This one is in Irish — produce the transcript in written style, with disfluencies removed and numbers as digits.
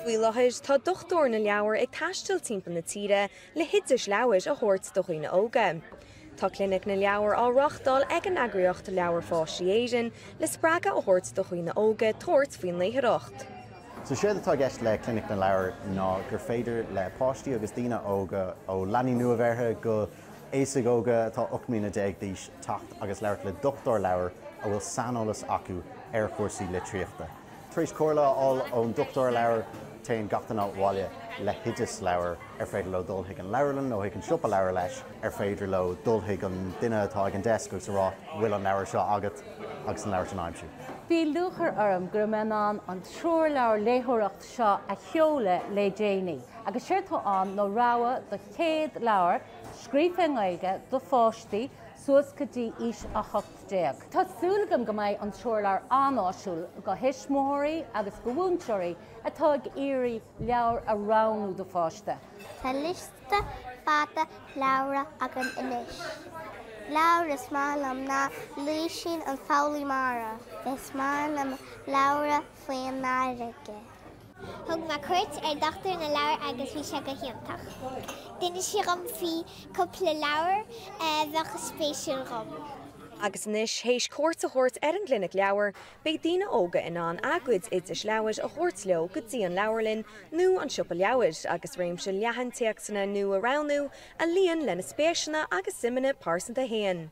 Faoi láthair, tá Dochtúir na Leabhar ag taisteal timpeall na tíre le hoidis leabhair a thabhairt do dhaoine óga. Tá Clinic na Leabhar á reáchtáil ag an eagraíocht Leabhair Pháistí Éireann le spreagadh a thabhairt do dhaoine óga tabhairt faoin léitheoireacht. So séard atá i gceist le Clinic na Leabhar ná gur féidir le páistí agus daoine óga, ó leanaí nuabheirthe go aosaigh óga atá 18 mbliana d'aois, teacht agus labhairt le dochtúir leabhar a bhfuil saineolas acu ar chúrsaí litríochta. Tar éis comhairle a fháil ón dochtúir leabhar, téann gach duine abhaile le hoideas leabhar ar féidir leo dul chuig an leabharlann nó chuig an siopa leabhar leis, ar féidir leo dul chuig an duine atá ag an deasc agus a rá 'bhfuil an leabhar seo agat? agus an leabhar sin a aimsiú. Bhí lúcháir orm go raibh mé in ann an treoirleabhar léitheoireachta seo a sheoladh le déanaí agus séard atá ann ná rogha de 100 leabhar scríofa i nGaeilge do pháistí suas go dtí aois 18. Tá súil agam go mbeidh an treoirleabhar an-áisiúil do thuismitheoirí agus do mhúinteoirí atá ag iarraidh leabhar a roghnú do pháiste. Tá liosta fada leabhra agam anois. Leabhar is maith liom ná Lúisín an Foghlaí Mara. Is maith liom leabhra faoin bhfarraige. Thug mé cuairt ar Dochtúir na Leabhar agus bhí sé go hiontach. D'inis sé dhom faoi cúpla leabhar a bheadh spéisiúil dhom. Agus anois, théis cuairt a thabhairt ar an gClinic Leabhar, beidh daoine óga in ann a gcuid oidis leabhair a thabhairt leo go dtí an leabharlann nó an siopa leabhar agus réimse leathan téacsanna nua a roghnú a luíonn lena spéiseanna agus suimeanna pearsanta féin.